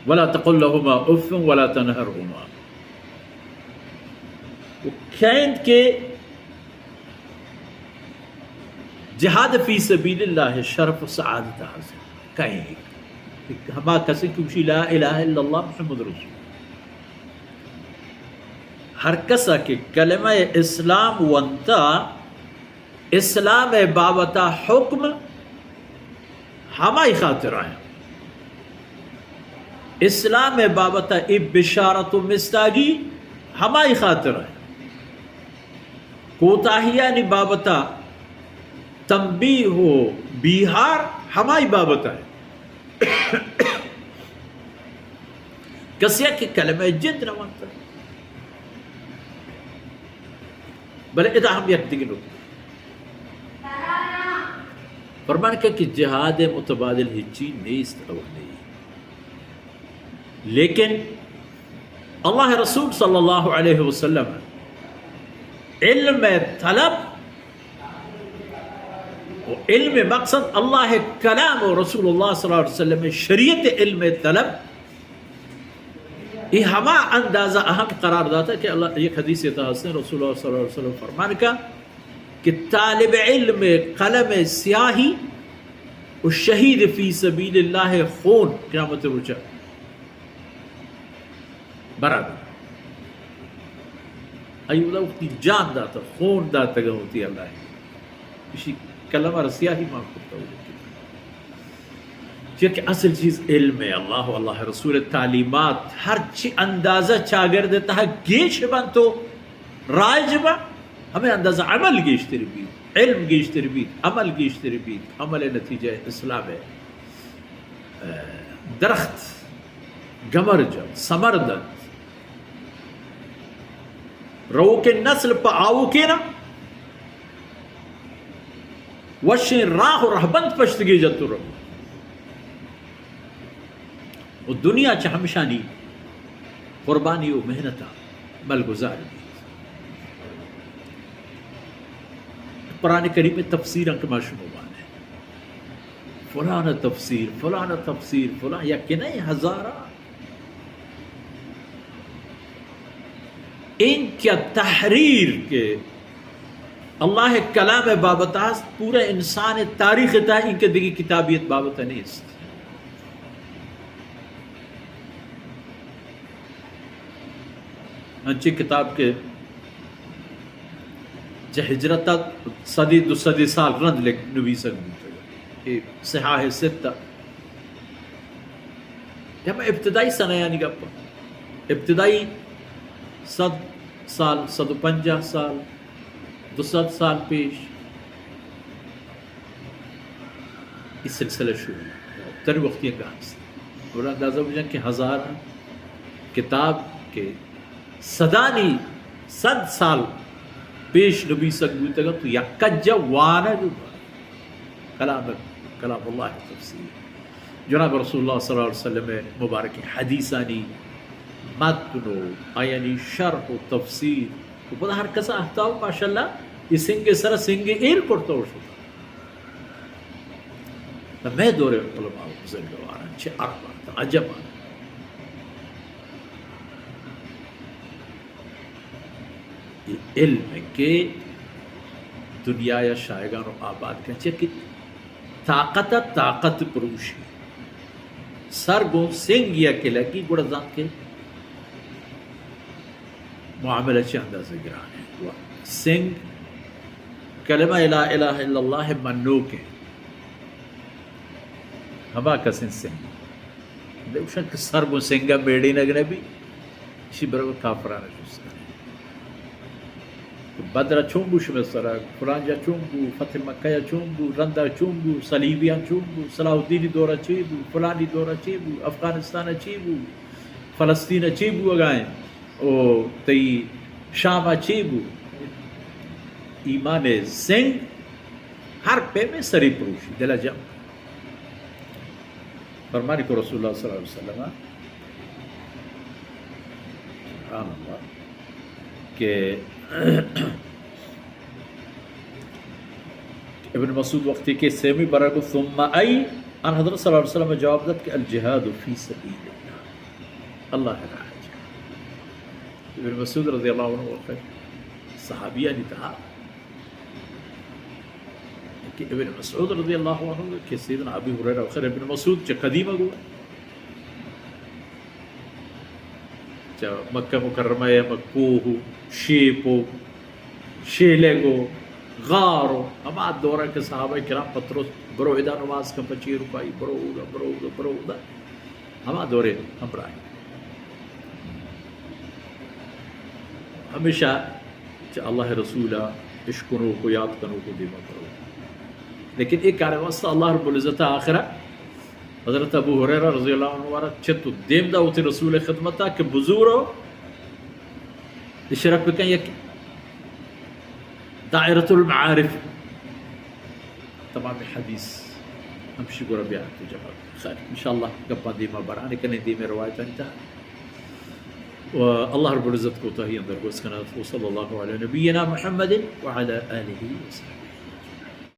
ولا تقل لهما اف ولا تنهرهما۔ و کہیں کہ جہاد فی سبیل اللہ شرف و سعادت حاصل کہیں، ہما کسے کہ گوشی لا الہ الا اللہ محمد رسول۔ ہر کسا کہ کلمہ اسلام ونتا، اسلام ءِ بابت ءَ حکم ہمائی خاطر ءَ۔ اسلام ءِ بابت ءَ اے بشارت و مستاگی ہمائی خاطر ءَ۔ کوتاہیانی بابت ءَ تنبیہ و بیہار ہمائی بابت ءَ۔ کسے کہ کلمہ جند نہ ونت۔ بلے ادا ہم یک دگہ نکتہ۔ فرمان کہ، کہ جہاد متبادل ہچی نیست او نہیں۔ لیکن اللہ رسول صلی اللہ علیہ وسلم علم طلب و علم مقصد اللہ کلام و رسول اللہ صلی اللہ علیہ وسلم شریعت علم طلب، اے ہما اندازہ اہم قرار داتا کہ اللہ، یک حدیث تا ہستیں، رسول اللہ صلی اللہ علیہ وسلم فرمان کا کہ طالب علم قلم سیاہی و شہید فی سبیل اللہ خون قیامت روچہ برابر۔ ایوب وقتی جان داتا، خون داتا گا ہوتی اللہ۔ اسی کلمہ را سیاہی مان کرتا ہو۔ چونکہ اصل چیز علم ہے۔ اللہ و اللہ رسول تعلیمات ہر چی اندازہ چاگرد تہا گیش بنت و رائج بنت، ہمیں اندازہ عمل گیشتر بیت، علم گیشتر بیت، عمل گیشتر بیت، عمل نتیجہ اسلام ہے۔ درخت گمر جنت، ثمر دنت۔ روکیں نسل پہ آوکینا وشیں راہ و رہبند پشتگی جنت و رو۔ و دنیا چہ ہمشانی قربانی و محنتا ملگزار بیت۔ قرآن کریم تفسیراں کہ ما شما وانیں، فلان تفسیر، فلان تفسیر، فلان، یکے نہ، ہزاراں۔ اینکہ تحریر کہ اللہ کلام بابت است، پورا انسان تاریخ تا اینکہ دگہ کتابیت بابت نیست۔ انچیں کتاب کہ چہ ہجرت ءَ صدی دو صدی سال رند لکھ نبیسگ بوتگ۔ اے صحاح ستہ۔ یا میں ابتدائی سنیانی گپ، ابتدائی صد سال، صد و پنجاہ سال، دو صد سال پیش اے سلسلہ شروع۔ تر وقتی گپ است۔ اور اندازہ بجن کہ ہزار کتاب کہ صدانی صد سال پیش نبیسگ بوتگ انت، تو یک کجا وانگ کلام، کلام اللہ تفسیر۔ جناب رسول اللہ صلی اللہ علیہ وسلم مبارک حدیثانی متن و آیانی شرح و تفسیر و پدا ہر کسا احتاب ماشاءاللہ یہ سنگ سر سنگ ایر کرتا و شتا۔ تو میں دور علماء و بزرگواران چہ عرب آتا عجب آتا۔ اے علم کہ دنیا یا شایگان و آباد کن چہ کہ طاقت ءَ طاقت پروشی۔ سر گوں سنگ یا کہ لگی گڑا زانت کہ معاملہ چہ اندازہ گران ہے۔ و سنگ کلمہ لا الہ الا اللہ منوک ہے۔ ہما کسیں سنگ۔ بے شک سر گوں سنگ ءَ میڑینگ نہ بی، اشی برو کافران جست کنے۔ بدر چون بو شمے سرا، فلان جا چون بو، فتح مکہ یا چون بو، رندا چون بو، صلیبیان چون بو، صلاح الدین دورا چی بو، فلانی دورا چی بو، افغانستان چی بو، فلسطین چی بو اگائیں، او تئی شام چی بو۔ ایمان سنگ ہر پیمیں سری پروشی، دل جم۔ فرمانی کو رسول اللہ صلی اللہ علیہ وسلم، سبحان اللہ، کہ ابن مسعود وقتی کہ سیمی برا کو ثم ای، ان حضرت صلی اللہ علیہ وسلم جواب دات کہ الجہاد فی سبیل اللہ۔ اللہ ءِ راہ ءَ۔ ابن مسعود رضی اللہ عنہ وقت صحابیانی تہا کہ ابن مسعود رضی اللہ عنہ کہ سیدنا ابی ہریرہ، خیر، ابن مسعود چہ قدیم ءَ گوں، چہ مکہ مکرمہ ءَ، مکہ کوہ و شیپ و شیلگ و غار و ہما دورہ کہ صحابہ کرام پترس برو ادا نماز کن پہ چیر و پائی، برو اودا، برو اودا، برو اودا۔ ہما دورے ہمراہ۔ ہمیشہ چہ اللہ ءِ رسول ءَ اشکنوک و یات کنوک و دیما برو۔ لیکن اے کار واسطہ اللہ رب العزت ءَ آخرہ حضرت ابو ہریرہ رضی اللہ عنہ وارا چت و دیم دا وتی رسول ءِ خدمت ءَ کہ بزور و اشرف بکن یک دائرۃ المعارف۔ تمام حدیث ہمشی گورا بیان تو جواب۔ خیر، انشاءاللہ گپاں دیما بران کنیں دیمے روایتانی تہا۔ و اللہ رب العزت کوتاہی اندر گوست کنات۔ وصلی اللہ علی نبینا محمد وعلی آلہ وصحبہ۔